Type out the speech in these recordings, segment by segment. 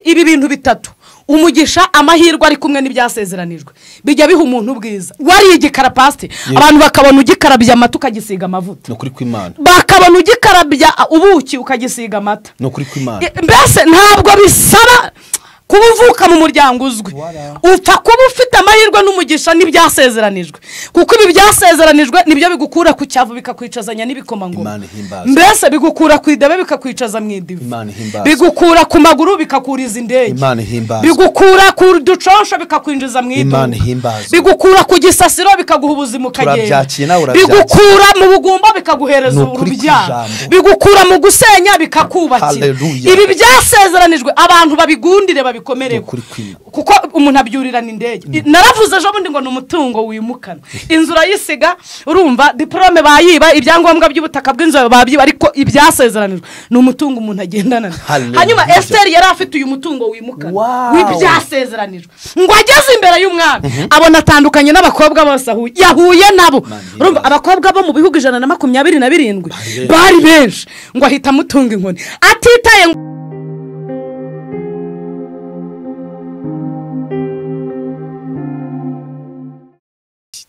Ibi bintu bitatu umugisha, amahirwe ari kumwe n'ibyasezeranijwe bijya biha umuntu ubwiza. Wari igikara pastor, abantu bakabona ugikarabya amata ukagisiga amavuta. No kuri kw'Imana. Bakabona ugikarabya ubuki ukagisiga amata. No kuri kw'Imana. Mbese ntabwo bisaba kuba uvuka mu muryango uzwi, upfa kuba ufite amahirwe n'umugisha n'ibyasezeranijwe, kuko ibi byasezeranijwe nibyo bigukura ku cyavu bikakwicazanya n'ibikomangoma. Mbese bigukura ku idebe bikakwicaza mu idivu, bigukura ku maguru bikakuriza indege, bigukura ku duconsho bikakwinjiza mu iduka, bigukura ku gisasiro bikaguha ubuzima ukagenda, bigukura mu bugumba bikaguhereza urubyaro, bigukura mu gusenya bikakubakira. Ibi byasezeranijwe abantu babigundire babikomereho, kuko umuntu abyurirana indege. Naravuze ejo bundi ngo ni umutungo wimukana, inzu urayisiga, urumva diplome bayiba, ibyangombwa by'ubutaka bw'inzu babyiba, ariko ibyasezeranijwe ni umutungo umuntu agendana. Hanyuma Esther yari afite uyu mutungo wimukana w'ibyasezeranijwe, ngo ageze imbere y'umwami abona atandukanye n'abakobwa bose yahuye nabo. Urumva abakobwa bo mu bihugu 127 bari benshi, ngo ahita amutunga inkoni atitaye.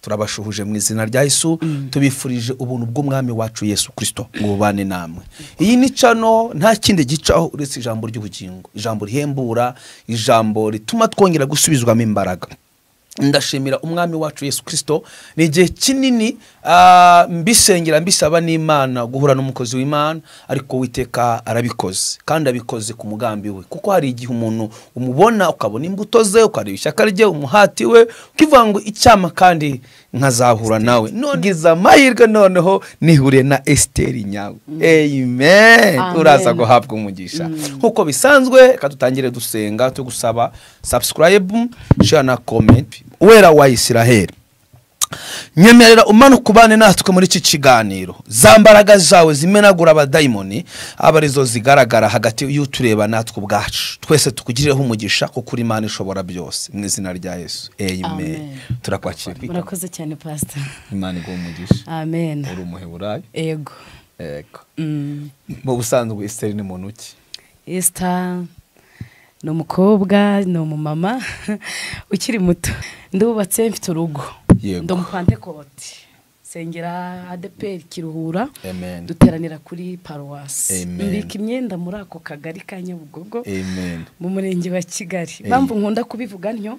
Turabashuhuje mu izina rya Yesu, tubifurije ubuntu bw'umwami wacu Yesu Kristo ngo bubane namwe. Iyi ni cano nta kindi gicaho uretse ijambo ry'ubugingo, ijambo rihembura, ijambo rituma twongera gusubizwamo imbaraga. Ndashimira umwami wacu Yesu Kristo. Ni igihe kinini mbisengera mbisaba n'Imana guhura n'umukozi w'Imana, ariko Uwiteka arabikoze kandi abikoze ku mugambi we, kuko hari igihe umuntu umubona ukabona imbuto ze, ukareba ishyaka rye, umuhati we, ukivuga ngo icyama kandi nkazahura nawe. None ngize amahirwe noneho nihuriye na Esther nyawe. Amen. Uraza guhabwa umugisha nkuko bisanzwe. Reka dutangire dusenga tugusaba subscribe, share na comment. Uwera wa Isiraheli, nyemerera umanuka ubane natwe muri iki kiganiro. Za mbaraga zawe zimenagura abadayimoni aba arizo zigaragara hagati y'utureba natwe ubwacu. Twese tukugirireho umugisha kuko uri Imana ishobora byose, mu izina rya Yesu. Amen. Turakwakira. Murakoze cyane pastor. Imana iguhe umugisha. Amen. Uri umuheburayo? Yego. Yego. Mu busanzwe Esther ni muntu ki? Esther ni umukobwa, ni umumama ukiri muto, ndubatse, mfite urugo, ndi umupantekoti, sengera ADPR Kiruhura, duteranira kuri paruwasi, mbika imyenda muri ako kagari ka Nyabugogo mu murenge wa Kigali. Impamvu nkunda kubivuga ntyo,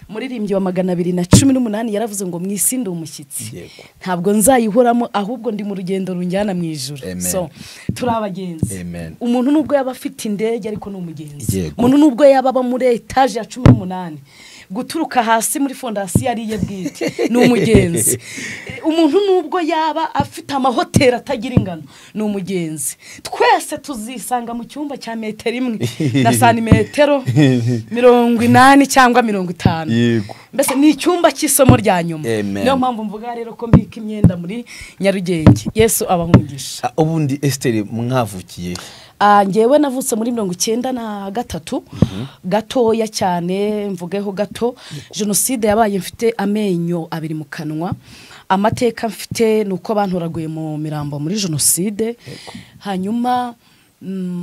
muririmbyi wa 218 yaravuze ngo mwisi ndi umushyitsi, ntabwo nzayihoramo ahubwo ndi mu rugendo runjyana mu ijuru. So turi abagenzi. Umuntu nubwo yaba afite indege ariko ni umugenzi. Umuntu nubwo yaba aba muri etaje ya 18 guturuka hasi muri fondasiyo ariye bwite ni umugenzi. Umuntu nubwo yaba afite amahoteli atagira ingano ni umugenzi. Twese tuzisanga mu cyumba cya metero imwe na santimetero 80 cyangwa 50. Yego. Mbese ni icyumba cy'isomo rya nyuma. Niyo mpamvu mvuga rero ko mbika imyenda muri Nyarugenge. Yesu abahungisha. Ubundi Esther mwavukiye? Ngewe navutse muri 1993 gatoya cyane, mvugeho gato. Jenoside yabaye mfite amenyo abiri mu kanwa. Amateka mfite nuko bantoraguye mu mirambo muri jenoside. Hanyuma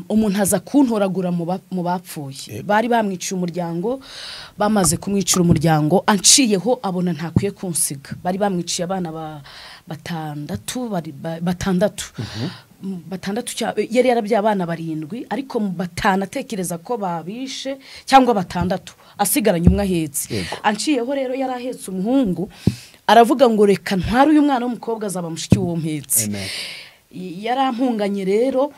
umuntu aza kuntoragura mu bapfuye, bari bamwiciye umuryango. Bamaze kumwicira umuryango anciyeho abona ntakwiye kunsiga. Bari bamwiciye abana batandatu, batandatu yari yarabyaye abana barindwi, ariko batanu atekereza ko babishe cyangwa batandatu, asigaranye umwe ahetse. Anciyeho rero yari ahetse umuhungu, aravuga ngo reka ntware uyu mwana w'umukobwa azaba mushiki w'uwo mpetse. Yarampunganye rero,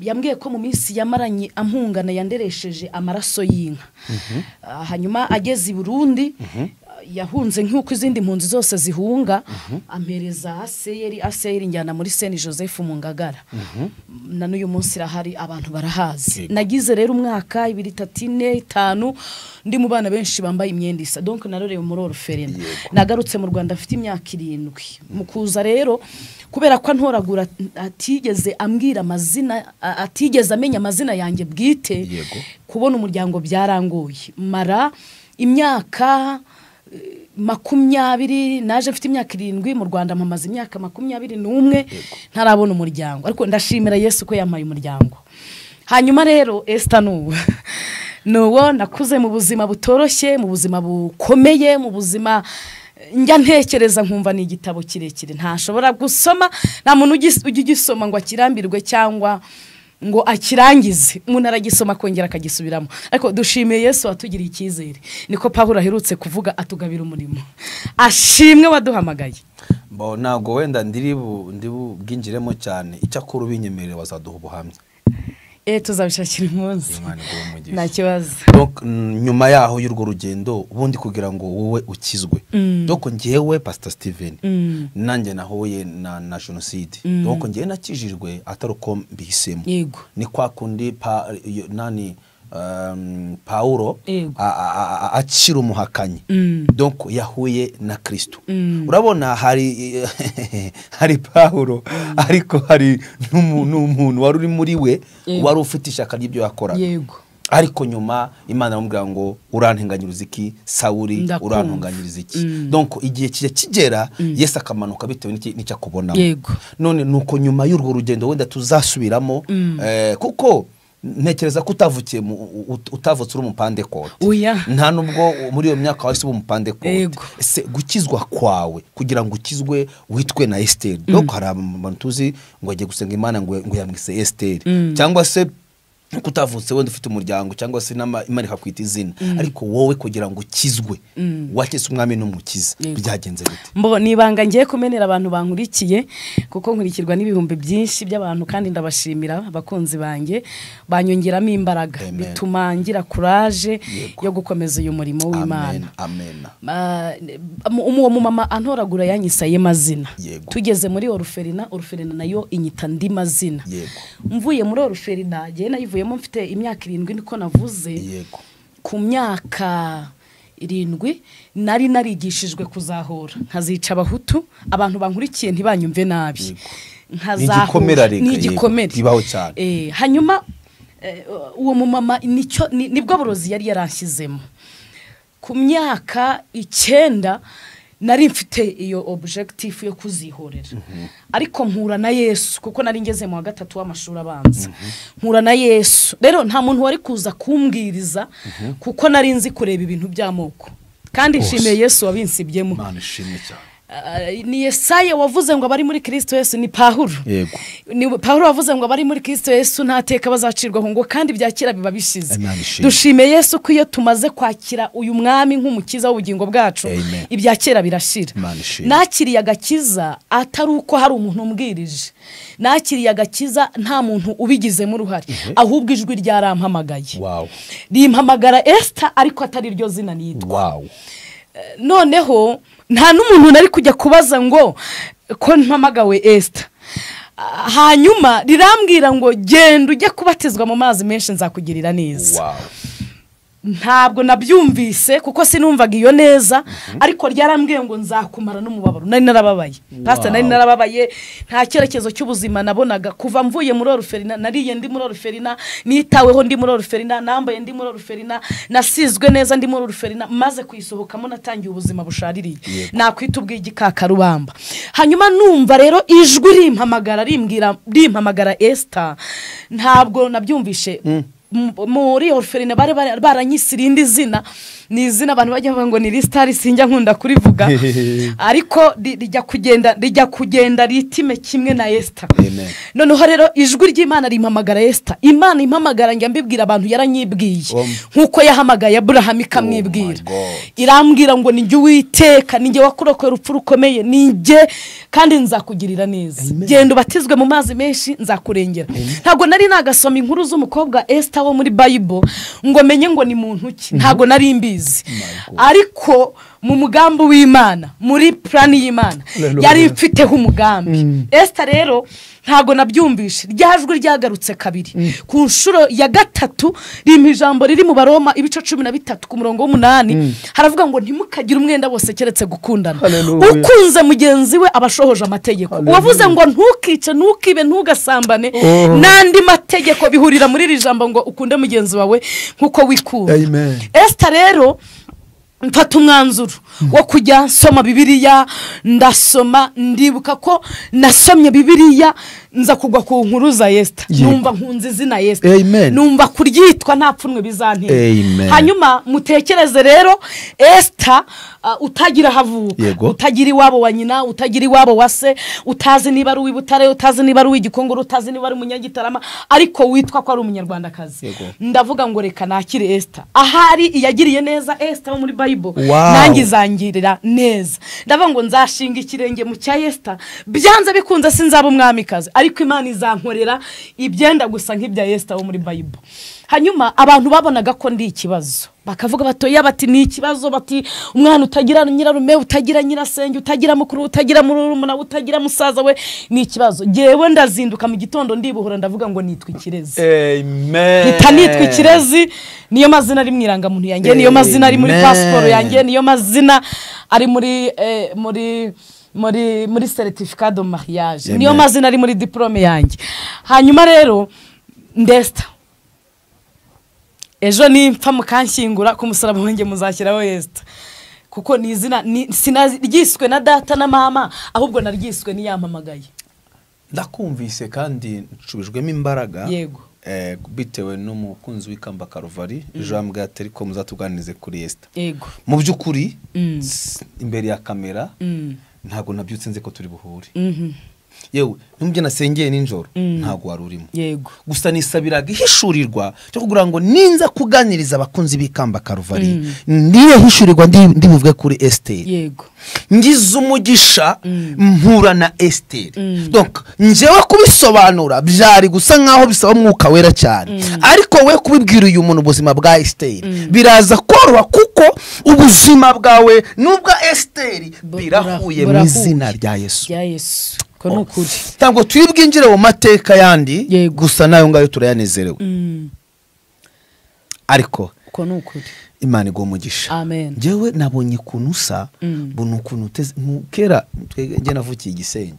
yambwiye ko mu minsi yamaranye ampungana yanderesheje amaraso y'inka. Hanyuma ageze i Burundi, yahunze nk'uko izindi mpunzi zose zihunga, ampereza ACR njyana muri Saint Joseph mu Ngagara. Na n'uyu munsi irahari, abantu barahazi. Nagize rero umwaka 2 3 4 5 ndi mu bana benshi bambaye imyenda isa, donc narorewe muri orpheline. Nagarutse mu Rwanda mfite imyaka 7. Mu kuza rero kubera ko ntoragura atigeze ambwira amazina, atigeze amenya amazina yanjye bwite, kubona umuryango byarangoye. Mara imyaka 20, naje mfite imyaka 7 mu Rwanda, mpamaze imyaka 21 ntarabona umuryango, ariko ndashimira Yesu ko yampaye umuryango. Hanyuma rero Esther nubu Nuwo nakuze mu buzima butoroshye, mu buzima bukomeye, mu buzima njya ntekereza nkumva ni igitabo kirekire ntashobora gusoma. Nta muntu ujya ugisoma ngo akirambirwe cyangwa ngo akirangize, umuntu aragisoma akongera akagisubiramo. Ariko dushimiye Yesu watugiriye icyizere, niko Pawulo aherutse kuvuga atugabira umurimo. Ashimwe waduhamagaye. Bo ntabwo wenda ndi bwinjiremo cyane, icyakora ubinyemerere wazaduha ubuhamya. Tuzabishakira umunsi, nta kibazo. Donc nyuma yaho y'urwo rugendo ubundi kugira ngo wowe ukizwe, donc ngewe Pastor Steven nanjye nahuye na jenoside, donc ngewe nakijijwe atari uko mbihisemo. Ni kwa kundi nani Paulo akiri umuhakanyi, donc yahuye na Kristo. Urabona hari Paulo, ariko hari n'umuntu wari uri muri we wari ufite ishyaka ry'ibyo yakoraga. Ariko nyuma Imana iramubwira ngo urantenganyiriza iki Sawuli, urantunganyiriza iki. Donc igihe kijya kigera Yesu akamanuka bitewe n'icyo akubonamo. None nuko nyuma y'urwo rugendo wenda tuzasubiramo, kuko ntekereza ko utavukiye utavutse uri umupandekote. Nta nubwo muri iyo myaka wahise uba umupandekote. Ese gukizwa kwawe kugira ngo ukizwe witwe na Esther, donc hari abantu tuzi ngo agiye gusenga Imana ngo yamwise Esther, cyangwa se kutavutse wenda ufite umuryango cyangwa se Imana ikakwita izina, ariko wowe kugira ngo ukizwe wakese umwami n'umukiza byagenze gute? Mbo nibanga ngiye kumenera abantu bankurikiye, kuko nkurikirwa n'ibihumbi byinshi by'abantu kandi ndabashimira abakunzi banjye banyongeramo imbaraga, bituma ngira courage yo gukomeza uyu murimo w'Imana. Amen. Uwo mumama antoragura yanyisaye mazina. Tugeze muri oruferina, oruferina nayo inyita ndi mazina. Mvuye muri oruferina ngiye nayivuye mfite imyaka 7 niko navuze. Yego. Ku myaka 7 nari narigishijwe kuzahora nkazica abahutu, abantu bankurikiye ntibanyumve nabi, nkazahora n'igikomere ibaho cyane. Hanyuma uwo mumama nicyo nibwo burozi yari yaranshyizemo. Ku myaka 9 nari mfite iyo objective yo kuzihorera. Ariko mpura na Yesu, kuko nari ngeze mu wa 3 w'amashuri abanza. Mpura na Yesu. Rero nta muntu wari kuza kumbwiriza kuko nari nzi kureba ibintu by'amoko. Kandi nshimiye Yesu wabinsibyemo. Imana ishimwe cyane. Ni Yesaya wavuze ngo abari muri Kristo Yesu, ni Pawulo. Ni Pawulo wavuze ngo abari muri Kristo Yesu nta teka bazacirwaho, ngo kandi byakira biba bishize. Dushime Yesu ko iyo tumaze kwakira uyu mwami nk'umukiza w'ubugingo bwacu, ibyakera birashira. Nakiriye agakiza atari uko hari umuntu umbwirije, nakiriye agakiza nta muntu ubigizemo uruhare, ahubwo ijwi ryarampamagaye. Rimpamagara Esther, ariko atari ryo zina nitwa. Noneho nta n'umuntu nari kujya kubaza ngo ko mpamagawe Esther. Hanyuma rirambwira ngo genda ujye kubatizwa mu mazi menshi nzakugirira neza. Ntabwo nabyumvise kuko sinumvaga iyo neza, ariko ryarambwiye ngo nzakumara n'umubabaro. Nari narababaye Pastor, nari narababaye, nta cyerekezo cy'ubuzima nabonaga. Kuva mvuye muri oruferina, nariye ndi muri oruferina, nitaweho ndi muri oruferina, nambaye ndi muri oruferina, nasizwe neza ndi muri oruferina, maze kuyisohokamo natangiye ubuzima bushaririye, nakwita ubw'igikakarubamba. Hanyuma numva rero ijwi rimpamagara, rimbwira, rimpamagara Esther. Ntabwo nabyumvishe. Muri orferine bari baranyise irindi zina, ni izina abantu bajya bavuga ngo ni Ristari, sinjya nkunda kurivuga, ariko rijya kugenda ritime kimwe na Esther. Noneho rero ijwi ry'Imana rimpamagara Esther. Imana impamagara njya mbibwira abantu, yaranyibwiye nkuko yahamagaye Abraham ikamwibwira. Irambwira ngo ni njye Uwiteka, ni njye wakurokoye urupfu rukomeye, ni njye kandi nzakugirira neza. Genda ubatizwe mu mazi menshi nzakurengera. Ntabwo nari nagasoma inkuru z'umukobwa Esther wo muri Bible ngo menye ngo ni muntu ki, ntago nari mbizi. Ariko mu mugambi w'Imana, muri plan y'Imana yari mfiteho umugambi. Esther rero ntago nabyumvishe, ryajwi ryagarutse kabiri. Ku nshuro ya 3 rimpa ijambo riri mu Baroma ibice 13 ku murongo w'8, haravuga ngo ntimukagire umwenda wose keretse gukundana. Ukunze mugenzi we abashohoje amategeko. Uwavuze ngo ntukice, ntukibe, ntugasambane n'andi mategeko bihurira muri iri jambo ngo ukunde mugenzi wawe nkuko wikunda. Esther rero mfata umwanzuro wo kujya nsoma Bibiliya, ndasoma, ndibuka ko nasomye Bibiliya Nza kugwa ku nkuru za Esther, numva nkunze izina Esther, numva kuryitwa nta pfunwe bizantera. Hanyuma mutekereze rero Esther utagira havuka, utagira iwabo wa nyina, utagira iwabo wa se, utazi niba ari uw'Ibutare, utazi niba ari uw'Igikongoro, utazi niba ari umunyagitarama, ariko witwa ko ari umunyarwandakazi. Ndavuga ngo reka nakire Esther, ahari iyagiriye neza Esther wo muri Bible, nanjye izangirira neza. Ndavuga ngo nzashinga ikirenge mu cya Esther, byanze bikunze sinzaba umwamikazi, ariko Imana izankorera ibyenda gusa nk'ibya Esther wo muri Bible. Hanyuma abantu babonaga ko ndi ikibazo, bakavuga batoya bati ni ikibazo, bati umwana utagira nyirarume, utagira nyirasenge, utagira mukuru, utagira murumuna, utagira musaza we ni ikibazo. Jewe ndazinduka mu gitondo ndibuhura ndavuga ngo nitwa Ikirezi. Amen. Mpita nitwa Ikirezi, niyo mazina ari mu irangamuntu yanjye, niyo mazina ari muri passport yanjye, niyo mazina ari muri muri certificat de mariage, niyo mazina ari muri diplome yanjye. Hanyuma rero ndesta ejo nimpfa mukanshyingura ku musaraba wanjye muzashyiraho Esther, kuko ni izina sinaryiswe na data na mama, ahubwo naryiswe niyampamagaye. Ndakumvise kandi nshubijwemo imbaraga. Yego. Bitewe n'umukunzi w'Ikamba Karuvari Jean Bwateri ko muzatuganirize kuri Esther. Yego. Mu by'ukuri imbere ya kamera ntago nabyutse nze ko turi buhure. Yewe n'umubye nasengeye ninjoro ntago wari urimo. Yego. Gusa nisabiraga ihishurirwa cyo kugira ngo ninza kuganiriza abakunzi b'Ikamba Karuvari, ndiye hishurirwa ndi buvuge kuri Esther. Yego. Ngize umugisha mpura na Esther. Donc njewe kubisobanura byari gusa nkaho bisaba umwuka wera cyane, ariko we kubibwira uyu muntu ubuzima bwa Esther biraza koroha, kuko ubuzima bwawe n'ubwa Esther birahuye mu izina rya Yesu. Rya Yesu. Ko nukuri. Ntabwo twibwinjire mu mateka yandi, gusa nayo ngayo turayanezerewe. Ariko ko nukuri Imana iguha umugisha. Amen. Njyewe nabonye ukuntu usa, mbona ukuntu uteze. Kera njye navukiye Gisenyi,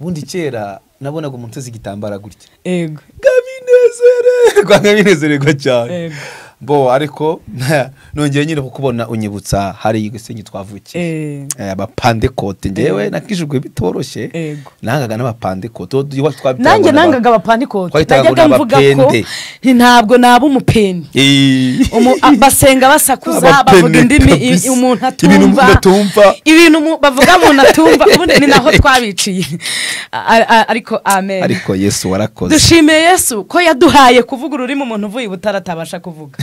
ubundi kera nabonaga umuntu uteze igitambara gutya. Yego. Ngabinezererwa, ngabinezererwa cyane. Bo ariko nongeye nyine kukubona unyibutsa hari Gisenyi twavukiye. Abapandekote njyewe nakijijwe bitoroshye. Nangaga n'abapandekote. Nanjye nangaga abapandekote. Najyaga mvuga ko ntabwo naba umupeni. Basenga basakuza, bavuga indimi umuntu atumva. Ibintu bavuga umuntu atumva, ubundi ni naho twabiciye. Ariko amen. Ariko Yesu warakoze. Dushimiye Yesu ko yaduhaye kuvuga ururimi umuntu uvuye Butare atabasha kuvuga.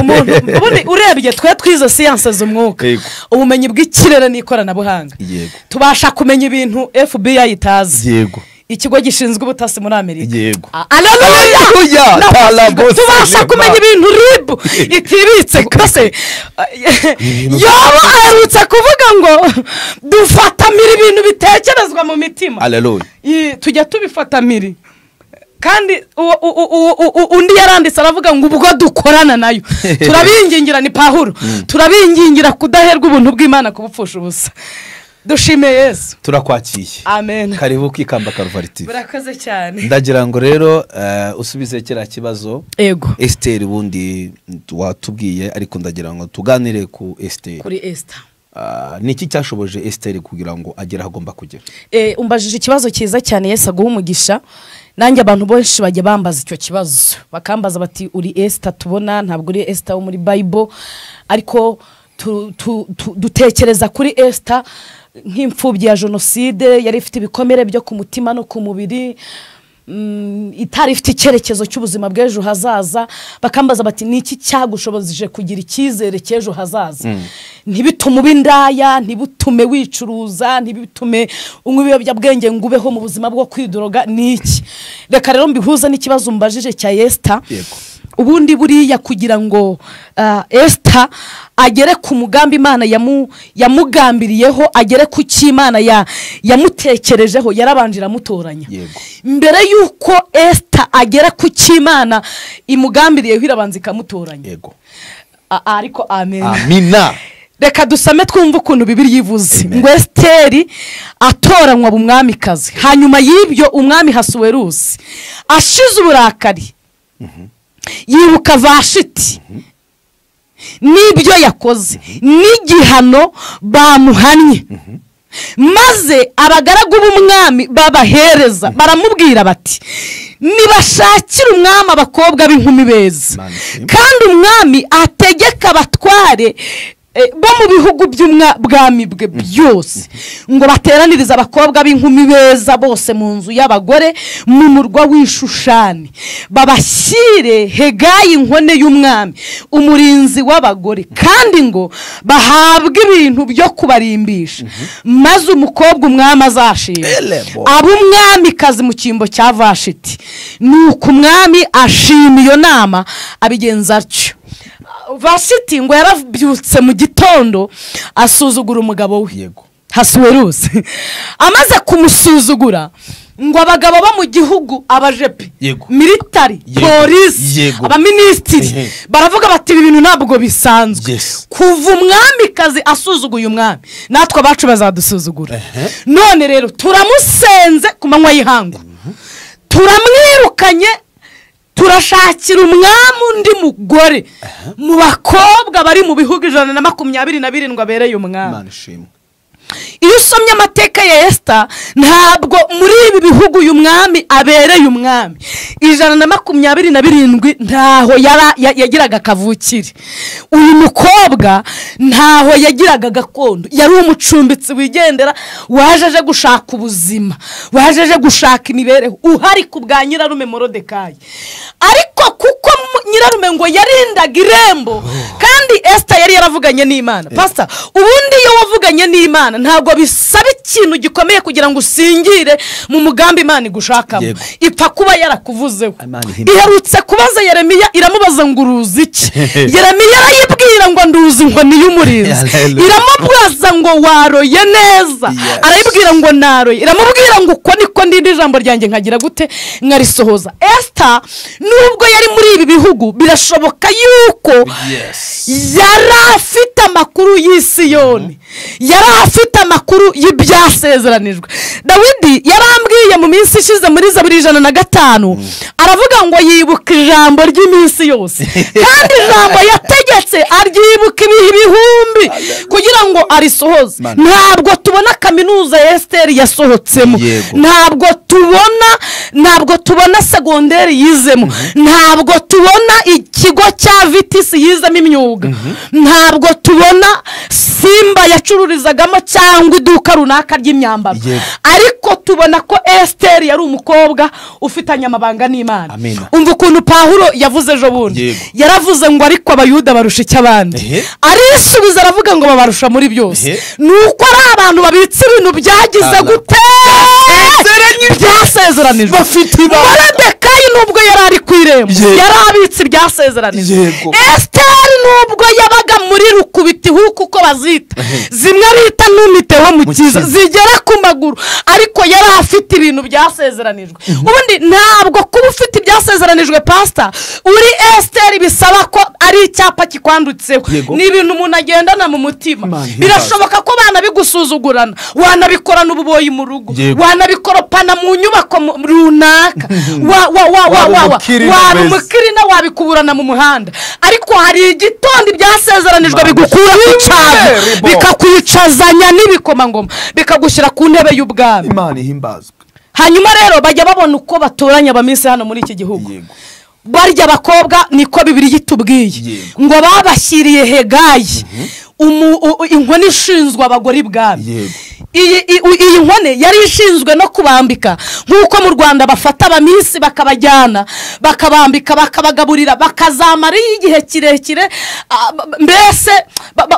Umuntu ubundi urebye twe twize science z'umwuka, ubumenyi bw'ikirere n'ikoranabuhanga, tubasha kumenya ibintu FBI itazi. Yego. Ikigo gishinzwe ubutasi muri Amerika. Yego. Haleluya. Tubasha kumenya ibintu RIB itibitse. Mbese Yobu aherutse kuvuga ngo dufatamira ibintu bitekerezwa mu mitima. Haleluya. Tujya tubifatamira. Kandi undi yaranditse aravuga ngo ubwo dukorana nayo turabingingira, ni Pawulo, turabingingira kudaherwa ubuntu bw'Imana kubupfusha ubusa. Dushime Yesu. Turakwakiye. Amen. Karibu kwikamba Karuvari TV. Murakoze cyane. Ndagira ngo rero usubize kera kibazo. Yego. Esther ubundi watubwiye, ariko ndagira ngo tuganire ku Esther. Kuri Esther. Niki cyashoboje Esther kugira ngo agere agomba kugera? Umbajije ikibazo cyiza cyane, Yesu aguha umugisha. Nanjye abantu benshi bajya bambaza icyo kibazo, bakambaza bati uri Esther tubona, ntabwo uri Esther wo muri Bible, ariko dutekereza kuri Esther nk'imfubyi ya jenoside, yari ifite ibikomere byo ku mutima no ku mubiri, itari ifite icyerekezo cy'ubuzima bw'ejo hazaza. Bakambaza bati niki cyagushoboje kugira icyizere cy'ejo hazaza? Ntibitume uba indaya, ntibitume wicuruza, ntibitume unywa ibiyobyabwenge ngo ubeho mu buzima bwo kwidoroga, niki? Reka rero mbihuza n'ikibazo mbajije cya Esther. Ubundi buriya kugira ngo Esther agere ku mugambi Imana yamugambiriyeho, agere ku cy'Imana yamutekerejeho, yarabanje iramutoranya. Mbere yuko Esther agera ku cy'Imana imugambiriyeho, irabanza ikamutoranya. Yego. Ariko amen. Amina. Reka dusame twumve ukuntu Bibiliya ivuze ngo Esteri atoranywa umwamikazi. Hanyuma y'ibyo umwami Hasuwerusi ashize uburakari, yibuka Vashiti n'ibyo yakoze n'igihano bamuhannye. Maze abagaragu b'umwami babahereza baramubwira bati nibashakira umwami abakobwa b'inkumi beza, kandi umwami ategeka abatware bo mu bihugu by'ubwami bwe byose ngo bateranirize abakobwa b'inkumi beza bose mu nzu y'abagore mu murwa w'Ishushani, babashyire Hegayi inkone y'umwami umurinzi w'abagore, kandi ngo bahabwe ibintu byo kubarimbisha, maze umukobwa umwami azashima abe umwamikazi mu cyimbo cya Vashiti. Nuko umwami ashima iyo nama abigenza atyo. Vashiti ngo yarabyutse mu gitondo asuzugura umugabo we. Yego. Hasuwerusi amaze kumusuzugura ngo abagabo bo mu gihugu, abajepe, military, polisi, abaministiri baravuga bati ibi bintu ntabwo bisanzwe. Kuva umwamikazi asuzuguye umwami, natwe abacu bazadusuzugura. None rero turamusenze ku manywa y'ihangu, turamwirukanye, turashakira umwami undi mugore mu bakobwa bari mu bihugu 127 abereye umwami. Iyo usomye amateka ya Esther, ntabwo muri ibi bihugu uyu mwami abereye umwami 127 ntaho yagiraga kavukire. Uyu mukobwa ntaho yagiraga gakondo, yari umucumbitsi wigendera, waje aje gushaka ubuzima, waje aje gushaka imibereho, uhari ku bwa nyirarume Morodekayi. Ariko kuko nyirarume ngo yarindaga irembo, kandi Esther yari yaravuganye n'Imana. Pastor, ubundi iyo wavuganye n'Imana ntabwo bisaba ikintu gikomeye kugira ngo usingire mu mugambi Imana igushakamo, ipfa kuba yarakuvuzeho. Iherutse kubaza Yeremiya, iramubaza ngo uruzi iki? Yeremiya arayibwira ngo nduzi inkoni y'umurinzi. Iramubaza ngo waroye neza? Arayibwira ngo naroye. Iramubwira ngo uko niko ndindi ijambo ryanjye nkagira gute nkarisohoza. Esther nubwo yari muri ibi bihugu, birashoboka yuko yari afite amakuru y'Isiyoni, yari afite amakuru y'ibyasezeranijwe. Dawidi yarambwiye mu minsi ishize muri Zaburi 105, aravuga ngo yibuka ijambo ry'iminsi yose, kandi ijambo yategetse aryibuka ibihumbi kugira ngo arisohoze. Ntabwo tubona kaminuza ya Esther yasohotsemo, ntabwo tubona segonderi yizemo, ntabwo tubona ikigo cya VTC yizemo imyuga, ntabwo tubona Simba yacururizagamo cyangwa iduka runaka ry'imyambaro, ariko tubona ko Esther yari umukobwa ufitanye amabanga n'Imana. Umva ukuntu Pawulo yavuze ejo bundi, yaravuze ngo ariko abayuda barusha icyo abandi, arisubiza aravuga ngo babarusha muri byose, nuko ari abantu babitse ibintu byagize gute byasezeranijwe. Morodekayi nubwo yari ari ku irembo yari abitse ibyasezeranijwe. Esther nubwo yabaga muri rukubitihuku uko bazita, zimwe bita numiteho mukiza zigera ku maguru, ariko yari afite ibintu byasezeranijwe. Ubundi ntabwo kuba ufite ibyasezeranijwe, pastor, uri Esther bisaba ko ari icyapa kikwandutseho, ni ibintu umuntu agendana mu mutima. Birashoboka ko banabigusuzugurana, wanabikorana ububoyi mu rugo, wanabikoropana mu nyubako runaka, waba umukirina, wabikuburana mu muhanda, ariko hari igitondo ibyasezeranijwe bigukura ku cyago, bikakwicazanya n'ibikomangoma, bikagushyira ku ntebe y'ubwami. Imana ihimbazwe. Hanyuma rero bajya babona uko batoranya abaminsi hano muri iki gihugu. Barya abakobwa niko Bibiliya itubwiye ngo babashyiriye Hegayi inkoni ishinzwe abagore ibwami. Iyi nkone yari ishinzwe no kubambika, nk'uko mu Rwanda bafata abaminsi bakabajyana bakabambika bakabagaburira bakazamara igihe kirekire, mbese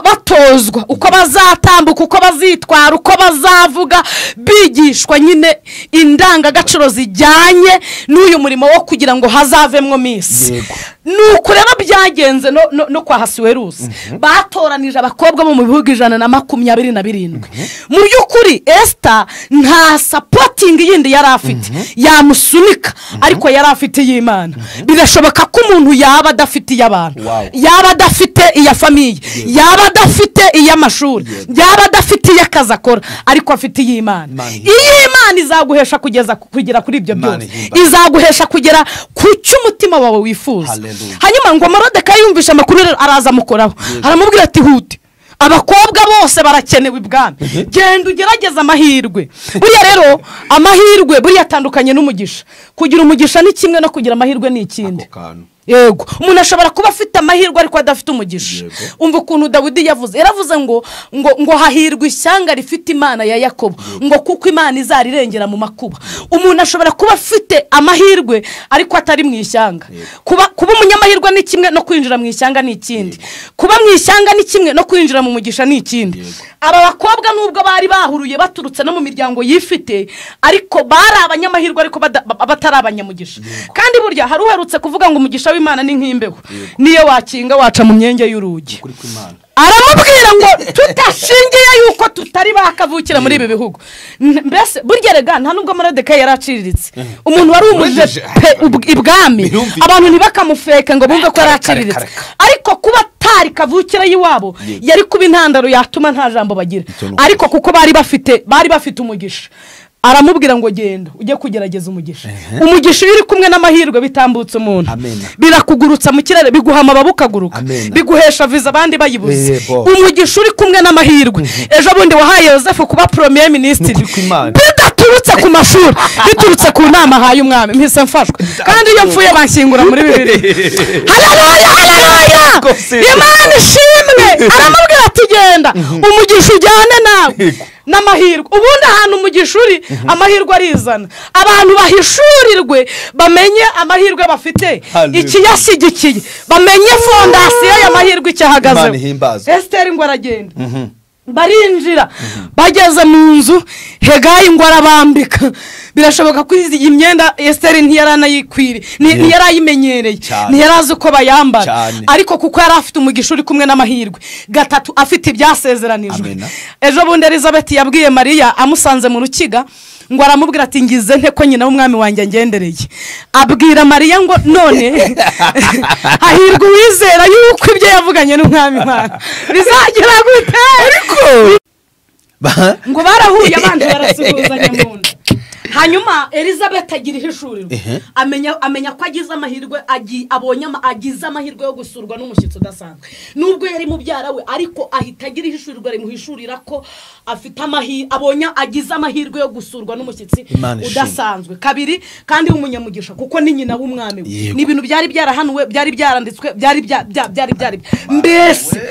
batozwa uko bazatambuka, uko bazitwara, uko bazavuga, bigishwa nyine indangagaciro zijyanye n'uyu murimo wo kugira ngo hazavemwo minsi. Nuko rero byagenze no kwa Hasuwerusi, batoranije abakobwa bo mu bihugu 127. Mu by'ukuri Esther nta supporting yindi yari afite yamusunika, ariko yari afite y'Imana. Birashoboka ko umuntu yaba adafite iy'abantu, yaba adafite iya famiye, yaba adafite iy'amashuri, yaba adafite iy'akazi akora, ariko afite iy'Imana. Iy'Imana izaguhesha kugera kuri ibyo byose, izaguhesha kugera ku cyo umutima wawe wifuza. Hanyuma ngo Morodekayi yumvisha amakuru araza amukoraho, aramubwira ati hute. Abakobwa bose barakenewe ibwami. Genda ugerageza amahirwe. Buriya rero amahirwe buriya atandukanye n'umugisha. Kugira umugisha ni kimwe no kugira amahirwe ni ikindi. Yego, umuntu ashobora kuba afite amahirwe ariko adafite umugisha. Umva ukuntu Dawidi yavuze, yaravuze ngo ngo ngo hahirwa ishyanga rifite Imana ya Yakobo, ngo kuko Imana izarirengera mu makuba. Umuntu ashobora kuba afite amahirwe ariko atari mu ishyanga. Kuba umunyamahirwe ni kimwe no kwinjira mu ishyanga ni ikindi. Kuba mu ishyanga ni kimwe no kwinjira mu mugisha ni ikindi. Aba bakobwa nubwo bari bahuruye baturutse no mu miryango yifite, ariko bari abanyamahirwe ariko batari abanyamugisha. Kandi burya hari uherutse kuvuga ngo umugisha w'Imana ni nk'imbeho, niyo wakinga waca mu myenge y'urugi. Aramubwira ngo tutashingiye yuko tutari bakavukira muri ibi bihugu. Mbese burya rega nta nubwo Moridekayi yaraciriritse. Umuntu wari umuje ibwami abantu ntibakamufeka ngo bumve ko yaraciriritse, ariko kuba atari kavukira y'iwabo yari kuba intandaro yatuma nta jambo bagira. Ariko kuko bari bafite umugisha, aramubwira ngo genda ujye kugerageza umugisha. Umugisha uri kumwe n'amahirwe bitambutse umuntu, birakugurutsa mu kirere, biguha amababa ukaguruka, biguhesha viza abandi bayibuze. Umugisha uri kumwe n'amahirwe. Ejo bundi wahaye Yosefu kuba premier ministre bidaturutse ku mashuri, biturutse ku nama ahaye umwami. Mpise mfashwe, kandi iyo mfuye banshyingura muri Bibiliya. Haleluya, haleluya, Imana ishimwe. Aramubwira ati genda umugisha ujyane nawe n'amahirwe. Ubundi ahantu umugisha uri amahirwe arizana. Abantu bahishurirwe bamenye amahirwe bafite, ikiyashyigikiye, bamenye fondasiyo y'amahirwe icyahagazeho. Esiteri ngo aragenda, barinjira, bageze mu nzu Hegayi ngo arabambika. Birashoboka ko iyi myenda Esiteri ntiyaranayikwiriye, ntiyarayimenyereye, ntiyarazi uko bayambara, ariko kuko yari afite umugisha uri kumwe n'amahirwe. Gatatu, afite ibyasezeranijwe. Ejo bundi Elizabeth yabwiye Mariya amusanze mu rukiga, ngo aramubwira ati ngize nte ko nyina w'umwami wanjye ngendereye. Abwira Mariya ngo none hahirwa uwizera yuko ibyo yavuganye n'umwami Imana bizagira gute. Ngo barahuye abandi barasuhuzanya mu nda. Hanyuma Elizabeth agira ihishurirwa, amenya ko agize amahirwe, abonye agize amahirwe yo gusurwa n'umushyitsi udasanzwe. Nubwo yari mubyara we, ariko ahita agira ihishurirwa rimuhishurira ko afite amahirwe, abonye agize amahirwe yo gusurwa n'umushyitsi udasanzwe. Kabiri, kandi w'umunyamugisha kuko ni nyina w'umwami we. Ni ibintu byari byarahanuwe, byari byaranditswe, byari byari mbese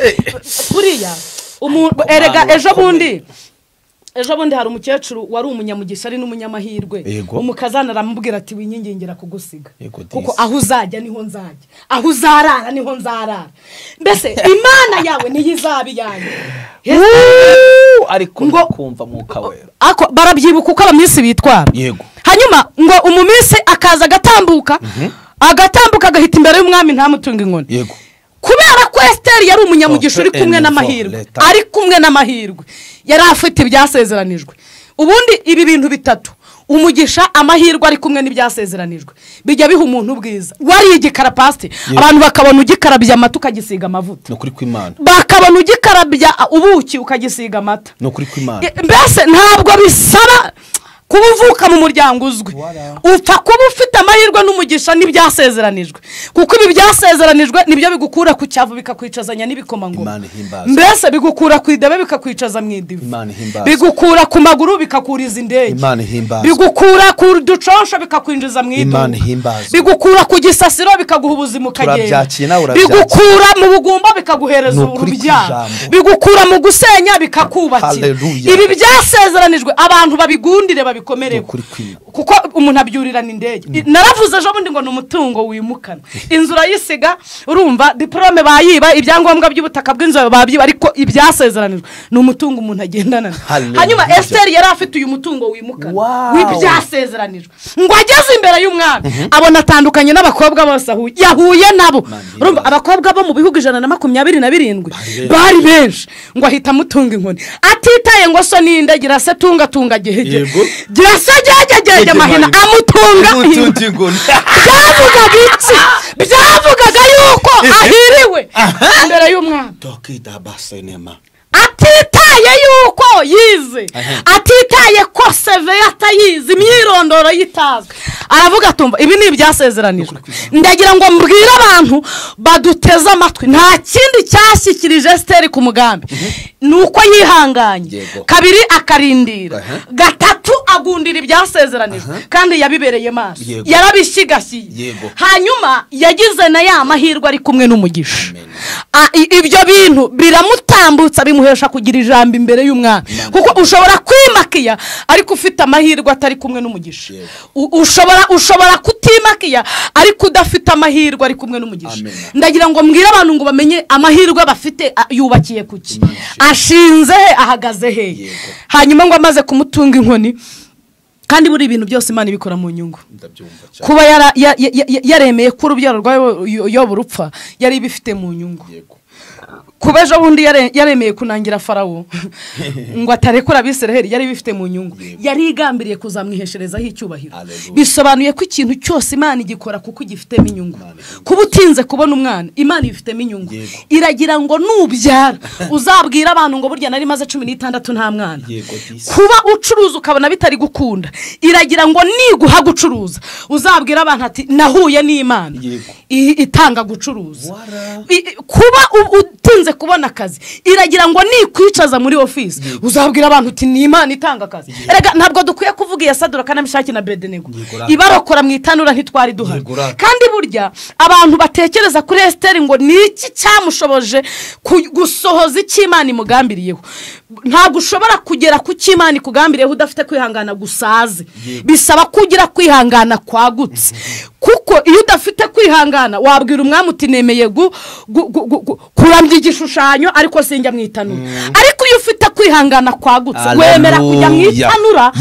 kuriya erega ejo bundi hari umukecuru wari umunyamugisha ari n'umunyamahirwe. Umukazana aramubwira ati winyingingira kugusiga, kuko aho uzajya niho nzajya, aho uzarara niho nzarara, mbese Imana yawe niyo izaba iyanjye. Ariko kumva mwuka wera ako barabyibuka uko abaminsi bitwara. Hanyuma ngo umuminsi akaza agatambuka agahita imbere y'umwami ntamutunga inkoni. Kubera ko Esiteri yari umunyamugisha uri kumwe n'amahirwe, ari kumwe n'amahirwe, yari afite ibyasezeranijwe. Ubundi ibi bintu bitatu, umugisha, amahirwe ari kumwe n'ibyasezeranijwe, bijya biha umuntu ubwiza. Wari igikara pasite, abantu bakabona ugikarabya amata ukagisiga amavuta, bakabona ugikarabya ubuki ukagisiga amata. Mbese ntabwo bisaba kuba uvuka mu muryango uzwi, upfa kuba ufite amahirwe n'umugisha n'ibyasezeranijwe, kuko ibi byasezeranijwe nibyo bigukura ku cyavu bikakwicazanya n'ibikomangoma. Mbese bigukura ku idebe bikakwicaza mu idivu, bigukura ku maguru bikakuriza indege, bigukura ku duconsho bikakwinjiza mu iduka, bigukura ku gisasiro bikaguha ubuzima ukagenda, bigukura mu bugumba bikaguhereza urubyaro, bigukura mu gusenya bikakubakira. Ibi byasezeranijwe abantu babigundire babikomereho, kuko umuntu abyurirana indege. Naravuze ejo bundi ngo ni umutungo wimukana, inzu urayisiga, urumva diporome bayiba, ibyangombwa by'ubutaka bw'inzu babyiba, ariko ibyasezeranijwe ni umutungo umuntu agendana. Hanyuma Esiteri yari afite uyu mutungo wimukana w'ibyasezeranijwe. Ngo ageze imbere y'umwami abona atandukanye n'abakobwa bose yahuye nabo. Urumva abakobwa bo mu bihugu 127 bari benshi. Ngo ahita amutunga inkoni atitaye ngo so ninde, gira se tunga tunga gehege, gira se gege mahina, amutunga. Byavugaga iki? Byavugaga yuko ahiriwe imbere y'umwami, atitaye yuko ko yize, atitaye ko CV atayizi, imyirondoro yitazwe, aravuga atumva ibi ni ibyasezeranijwe. Ndagira ngo mbwire abantu baduteze amatwi, nta kindi cyashyikirije Esiteri ku mugambi ni uko yihanganye, kabiri akarindira, gatatu agundira ibyasezeranijwe kandi yabibereye maso, yarabishigashyiye. Hanyuma yagize na ya mahirwe ari kumwe n'umugisha. Ibyo bintu biramutambutsa, bimuhesha kugira ijambo imbere y'umwami. Kuko ushobora kwimakiya ariko ufite amahirwe atari kumwe n'umugisha. Ushobora kutimakiya ariko udafite amahirwe ari kumwe n'umugisha. Ndagira ngo mbwire abantu ngo bamenye amahirwe bafite yubakiye kuki, ashinze he, ahagaze he. Hanyuma ngo amaze kumutunga inkoni, kandi buri ibintu byose Imana ibikora mu nyungu. Kuba yaremeye ko urubyaro rwa Yobu rupfa yari ibifite mu nyungu. Kuba ejo bundi yaremeye kunangira Farawo ngo atarekura Abisiraheli yari bifite mu nyungu. Yari igambiriye kuzamwihesherezaho icyubahiro. Bisobanuye ko ikintu cyose Imana igikora kuko igifitemo inyungu. Kuba utinze kubona umwana, Imana ibifitemo inyungu. Iragira ngo nubyara uzabwira abantu ngo burya nari maze 16 nta mwana. Kuba ucuruza ukabona bitari gukunda, iragira ngo niguha gucuruza uzabwira abantu ati nahuye n'Imana itanga gucuruza. Kuba utinze kubona akazi, iragira ngo nikwicaza muri office uzabwira abantu uti ni Imana itanga akazi. Erega ntabwo dukwiye kuvuga iya Saduraka na Meshaki na Abedenego ibarokora mu itanura ntitwari duhari. Kandi burya abantu batekereza kuri Esiteri ngo ni iki cyamushoboje gusohoza icyo Imana imugambiriyeho. Ntabwo ushobora kugera ku cyo Imana ikugambiriyeho udafite kwihangana gusaze. Bisaba kugira kwihangana kwagutse. Kuko iyo udafite kwihangana wabwira umwami uti nemeye kuramya igishushanyo ariko sinjya mu itanura. Ariko iyo ufite kwihangana kwagutse wemera kujya mu itanura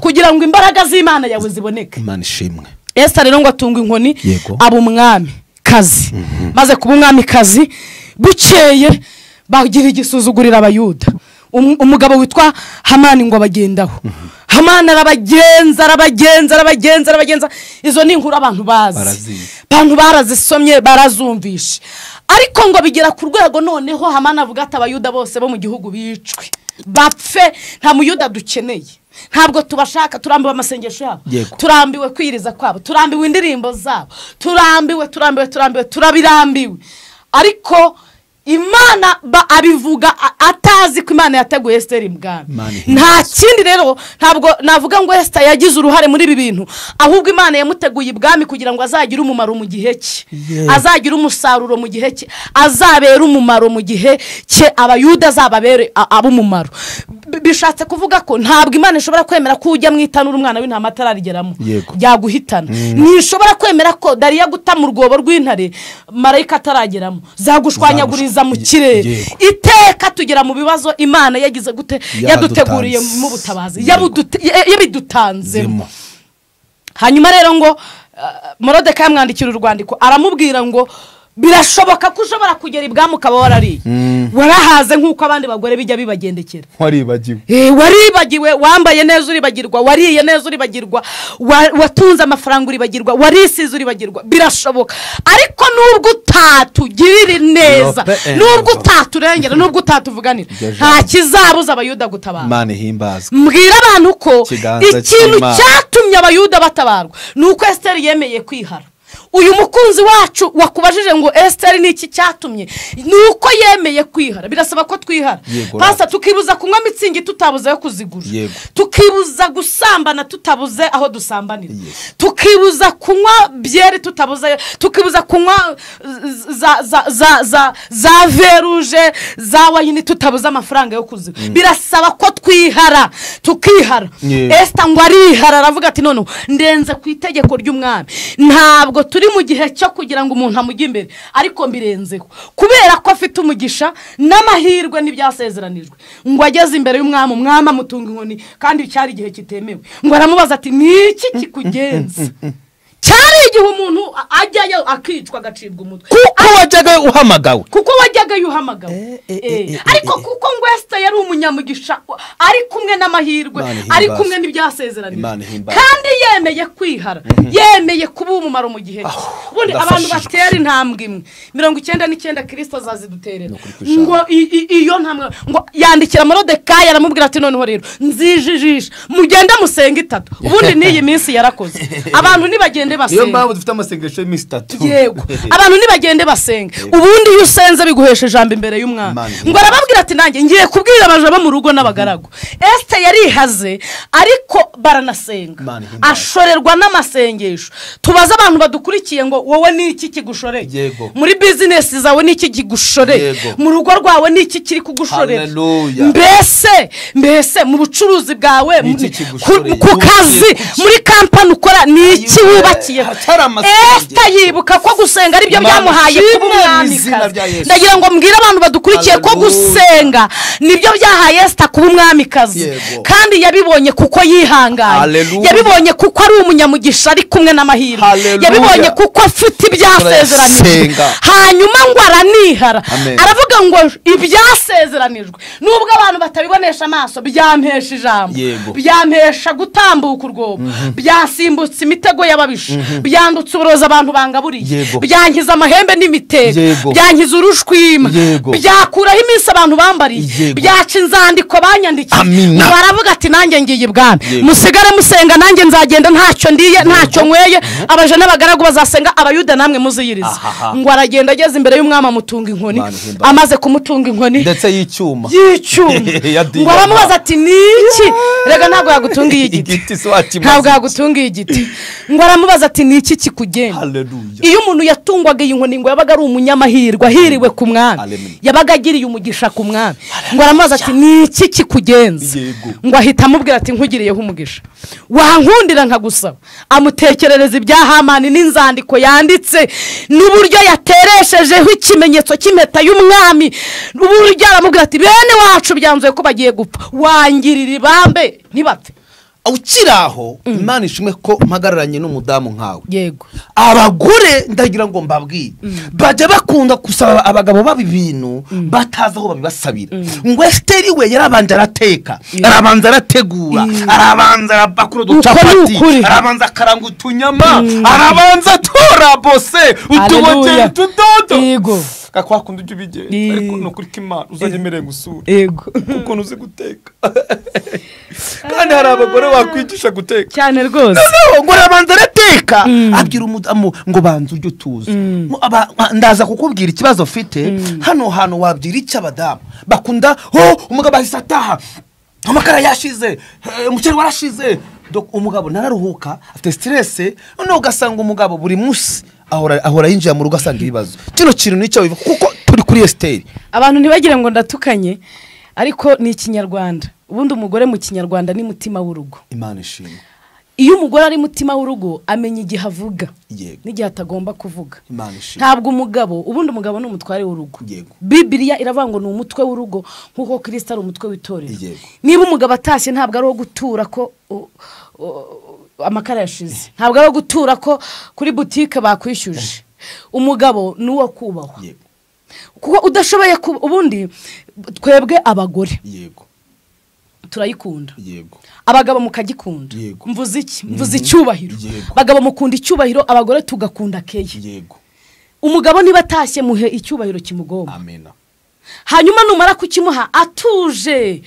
kugira ngo imbaraga z'Imana yawe ziboneke. Imana ishimwe. Esiteri rero ngo atunga inkoni aba umwami kazi. Maze kuba umwami kazi, bukeye bagira igisuzugurira Abayuda. Umugabo witwa Hamani ngo abagendaho. Hamani arabagenza arabagenza arabagenza arabagenza. Izo ni inkuru abantu bazi, abantu barazisomye barazumvishe. Ariko ngo bigera ku rwego noneho Hamani avuga ati Abayuda bose bo mu gihugu bicwe, bapfe, nta muyuda dukeneye, ntabwo tubashaka, turambiwe amasengesho yabo, turambiwe kwiriza kwabo, turambiwe indirimbo zabo, turambiwe turambiwe turambiwe turabirambiwe. Ariko Imana abivuga atazi ko Imana yateguye Esiteri ibwami. Nta kindi rero, ntabwo navuga ngo Esiteri yagize uruhare muri ibi bintu, ahubwo Imana yamuteguye ibwami kugira ngo azagire umumaro mu gihe cye, azagire umusaruro mu gihe cye, azabere umumaro mu gihe cye, Abayuda azababere ab'umumaro. Bishatse kuvuga ko ntabwo Imana ishobora kwemera ko ujya mu itanura umwana w'intama atararigeramo byaguhitana. Ntishobora kwemera ko Dariya guta mu rwobo rw'intare marayika atarageramo, zagushwanyaguriza mu kirere. Iteka tugera mu bibazo Imana yagize gute, yaduteguriye mu butabazi, yabidutanzemo. Hanyuma rero ngo Morodekayi amwandikira urwandiko aramubwira ngo birashoboka ko ushobora kugera ibwami ukaba warariye, warahaze nk'uko abandi bagore bijya bibagendekera, waribagiwe, waribagiwe, wambaye neza uribagirwa, wariye neza uribagirwa, watunze amafaranga uribagirwa, warisize uribagirwa. Birashoboka. Ariko nubwo utatugirira neza, nubwo utaturengera, nubwo utatuvuganira, nta kizabuza Abayuda gutabara. Imana ihimbazwe. Mbwira abantu ko ikintu cyatumye Abayuda batabarwa ni uko Esiteri yemeye kwihara. Uyu mukunzi wacu wakubajije ngo Esiteri ni iki cyatumye, ni uko yemeye kwihara. Birasaba ko twihara pasa, tukibuza kunywa mitsingi tutabuze aho kuzigura, tukibuza gusambana tutabuze aho dusambanira, tukibuza kunywa byeri tutabuze, tukibuza kunywa za veruje za wayini tutabuze amafaranga yo kuzigura. Birasaba ko twihara, tukihara. Esiteri ngo arihara aravuga ati none ndenze ku itegeko ry'umwami, ntabwo turi mu gihe cyo kugira ngo umuntu amujye imbere, ariko mbirenzeho kubera ko afite umugisha n'amahirwe n'ibyasezeranijwe. Ngo ageze imbere y'umwami, umwami amutunga inkoni, kandi cyari igihe kitemewe. Ngo aramubaza ati ni iki kikugenza? Cyari igihe umuntu ajyayo akicwa agacibwa umutwe, kuko wajyaga uhamagawe, kuko wajyaga amahirwe y'uhamagawe. Ariko kuko ngo Esther yari umunyamugisha ari kumwe n'amahirwe, ari kumwe n'ibyasezeranijwe, kandi yemeye kwihara, yemeye kuba umumaro mu gihe. Ubundi abantu batera intambwe imwe 99 Kristo azaziduterera. Ngo iyo ntambwe ngo yandikira Moridekayi aramubwira ati noneho rero nzijijisha mugende musenga itatu. Ubundi n'iyi minsi yarakoze abantu nibagende basenga. Niyo mpamvu dufite amasengesho y'iminsi itatu. Yego, abantu nibagende basenga. Ubundi iyo usenze biguhesha ijambo imbere y'umwami. Ngo arababwira ati nanjye ngiye kubwira abaja bo mu rugo n'abagaragu. Esther yarihaze ariko baranasenga, ashorerwa n'amasengesho. Tubaze abantu badukurikiye ngo wowe ni iki kigushoreye muri business zawe, ni iki kigushoreye mu rugo rwawe, ni iki kiri kugushorera mbese mu bucuruzi bwawe, ku kazi, muri kampani ukora, ni iki wubakiye? Esther yibuka ko gusenga aribyo byamuhaye kuba umwamikazi. Ndagira ngo mbwire abantu badukurikiye ko gusenga nibyo byahaye Esther kuba umwamikazi, kandi yabibonye kuko yihanganye, yabibonye kuko ari umunyamugisha ari kumwe n'amahirwe, yabibonye kuko afite ibyasezeranijwe. Hanyuma ngo aranihara, aravuga ngo ibyasezeranijwe nubwo abantu batabibonesha amaso byampesha ijambo, byampesha gutambuka urwobo, byasimbutse imitego y'ababisha, byandutse uburozi abantu bangaburiye, byankiza amahembe n'imitego, byankiza urushwima, byakuraho iminsi abantu bambariye, byaca inzandiko banyandikiye. Baravuga ati nanjye ngiye ibwami, musigare musenga, nanjye nzagenda ntacyo ndiye ntacyo nyweye, abaja n'abagaragu bazasenga, abayuda namwe muziyiriza. Ngo aragenda ageze imbere y'umwami amutunga inkoni. Amaze kumutunga inkoni ndetse y'icyuma, ngo aramubaza ati niki? Rega ntabwo yagutungiye igiti, ntabwo yagutungiye igiti. Ngo aramubaza ati niki kikugenda? Iyo umuntu yatungwaga iyi nkoni ngo yabaga ari umunyamahirwe, ahiriwe ku mwami, yabaga agiriye umugisha ku mwami. Ngo aramubaza ati niki kikugenza? Ngo ahita amubwira ati nkugiriyeho umugisha, wankundira nkagusaba. Amutekerereza ibya Hamani n'inzandiko yanditse n'uburyo yatereshejeho ikimenyetso cy'impeta y'umwami, uburyo aramubwira ati bene wacu byanzuye ko bagiye gupfa, wangirira ibambe ntibapfe. Ukiraho Imana ishimwe ko mpagararanye n'umudamu nkawe. Yego, abagore ndagira ngo mbabwire bajya bakunda gusaba abagabo baba ibintu batazi aho babibasabira. Ngo Esther we yarabanje arateka, arabanza arategura, arabanza arabakura uducapati, arabanza akaranga utunyama, arabanza atora bose utubote utudodo. Yego, kakwakunda ujye ubigenza, ariko nukuri ko Imana uzanyemereye gusura. Yego, kuko ntuzi guteka. Kandi hari abagore wakwigisha guteka cyane rwose. Ngo arabanza arateka, abwira umudamu ngo banza ujye utuza, ndaza kukubwira ikibazo mfite hano hantu. Wabwira iki abadamu bakunda umugabo ahise ataha, amakara yashize, umuceri warashize, umugabo nararuhuka afite stress. Noneho ugasanga umugabo buri munsi ahora yinjira mu rugo asanga ibibazo. Kino kintu nicyo bivuga kuko turi kuri Esther. Abantu ntibagire ngo ndatukanye, ariko ni ikinyarwanda. Ubundi umugore mu kinyarwanda ni mutima w'urugo. Imana ishimwe. Iyo umugore ari mutima w'urugo amenya igihe avuga n'igihe atagomba kuvuga. Ntabwo umugabo, ubundi umugabo ni umutware w'urugo. Bibiliya iravuga ngo ni umutwe w'urugo nkuko Kristo ari umutwe w'itorero. Niba umugabo atashye ntabwo ari uwo gutura ko amakara yashize, ntabwo ari uwo gutura ko kuri butike bakwishyuje. Umugabo ni uwo kubahwa, kuko udashoboye. Ubundi twebwe abagore turayikunda, abagabo mukagikunda. Mvuze iki? Mvuze icyubahiro. Bagabo mukunda icyubahiro, abagore tugakunda keye. Umugabo niba atashye muhe icyubahiro kimugomba. Hanyuma numara kukimuha atuje,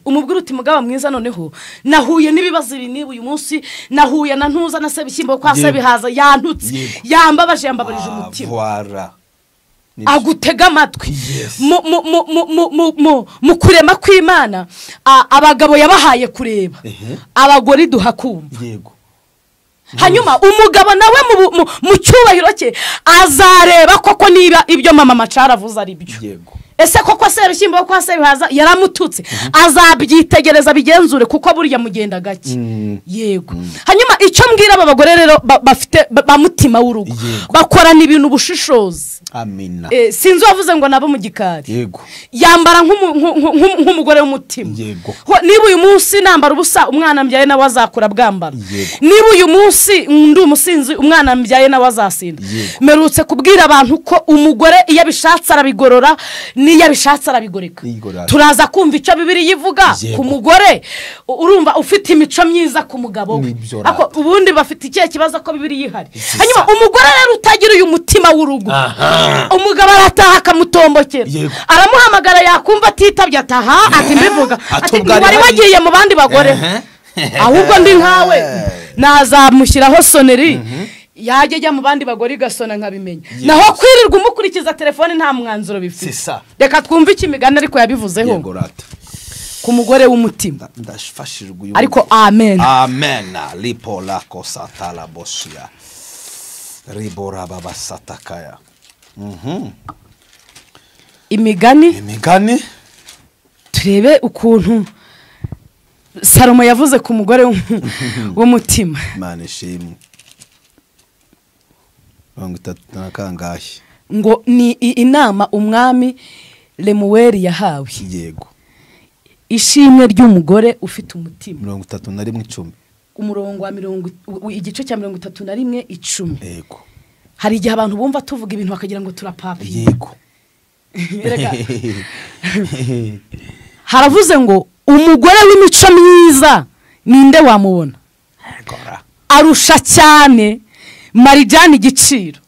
umubwira uti mugabo mwiza, noneho nahuye n'ibibazo ibi niba uyu munsi nahuye na ntuza na sebishyimbo kwa sebihaza yantutse, yambabaje, yambabarije umutima. Agutega amatwi. Mu kurema kw'Imana abagabo yabahaye kureba, abagore duha kumva. Hanyuma umugabo nawe mu cyubahiro cye azareba koko niba ibyo mama Macara avuze ari byo. Ese koko Sebishyimbo kwa Sebihaza yaramututse? Azabyitegereza bigenzure kuko burya mugenda gake. Yego. Hanyuma icyo mbwira aba bagore rero bafite ba mutima w'urugo, bakorana ibintu ubushishozi. Amina. Sinzi wavuze ngo nabo mu gikari. Yego. Yambara nk'umugore w'umutima. Yego. Niba uyu munsi nambara ubusa, umwana mbyaye nawe azakura bwambara. Niba uyu munsi ndi umusinzi, umwana mbyaye nawe azasinda. Merutse kubwira abantu ko umugore iyo abishatse arabigorora, n'iyo abishatse arabigoreka. Yigorora. Turaza kumva icyo Bibiliya ivuga Yego. ku mugore urumva ufite imico myiza ku mugabo we. Nibyo. Ako ubundi bafite ikihe kibazo ko Bibiliya ihari? Si. Hanyuma umugore rero utagira uyu mutima w'urugo, umugabo arataha akamutombokera, aramuhamagara yakumva atitabye, ataha ati mbivuga ati Ati ubwo ari wari hari- wagiye mu bandi bagore. Ahubwo ndi nkawe nazamushyiraho sonnerie, yajya ajya mu bandi bagore igasona nkabimenya. Naho kwirirwa umukurikiza telefone nta mwanzuro bifite. C'est ça. Reka twumve icyo Imigani ariko yabivuzeho Yego rata. ku mugore w'umutima. Ndafashijwe uyu. Ariko amen. Amen. Lipo lako satala bosia ribora baba satakaya. Imigani. Imigani. Turebe ukuntu Salomo yavuze ku mugore w'umutima. Imana ishimwe. 32? Ngo ni inama umwami Lemuweli yahawe. Yego. Ishimwe ry'umugore ufite umutima. 31:10. Umurongo wa mirongo igice cya 31:10. Yego. Hari igihe abantu bumva tuvuga ibintu bakagira ngo turapapiye. Erega, haravuze ngo umugore w'imico myiza ninde wamubona? Gora. Arusha cyane marijani igiciro.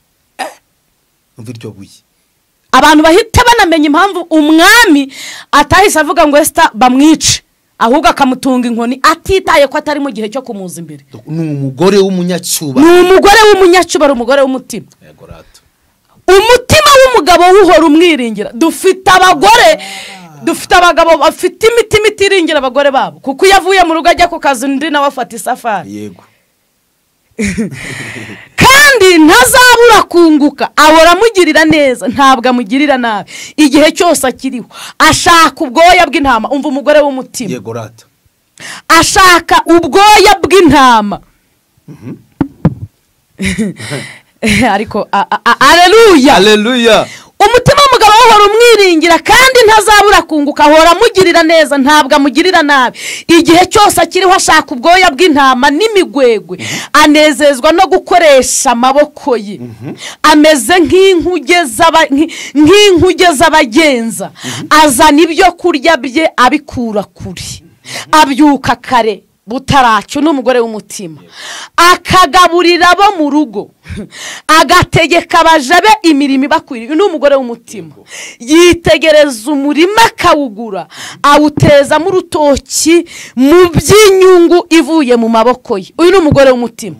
Umva iryo buye. Abantu bahita banamenya impamvu umwami atahise avuga ngo Esita bamwice, ahubwo akamutunga inkoni atitaye ko atari mu gihe cyo kumuza imbere. Ni umugore Ni w'umunyacyubahiro. umugore w'umunyacyubahiro, umugore w'umutima. Yego rata. Umutima w'umugabo uhora umwiringira. Dufite abagore, dufite abagabo bafite imitima itiringira abagore babo, kuko iyo avuye mu rugo ajya ku kazi, undi nawe afata isafari. Kandi ntazabura kunguka. Ahora amugirira neza, ntabwo amugirira nabi igihe cyose akiriho. Ashaka ubwoya bw'intama. Umva umugore w'umutima. Yego rata. Ashaka ubwoya bw'intama. Ariko aleluya! Haleluya. Umutima w'umugabo uhora umwiringira kandi ntazabura kunguka. Ahora amugirira neza, ntabwo amugirira nabi igihe cyose akiriho. Ashaka ubwoya bw'intama n'imigwegwe. Anezezwa no gukoresha amaboko ye. Ameze nk'inkuge z'abagenza. Azana ibyo kurya bye abikura kure. Abyuka kare butaracyo. N'umugore w'umutima akagaburira abo mu rugo, agategeka abaja be imirimo ibakwiriye. Uyu ni umugore w'umutima. Yitegereza umurima akawugura, awutezamo urutoki mu by'inyungu ivuye mu maboko ye. Uyu ni umugore w'umutima.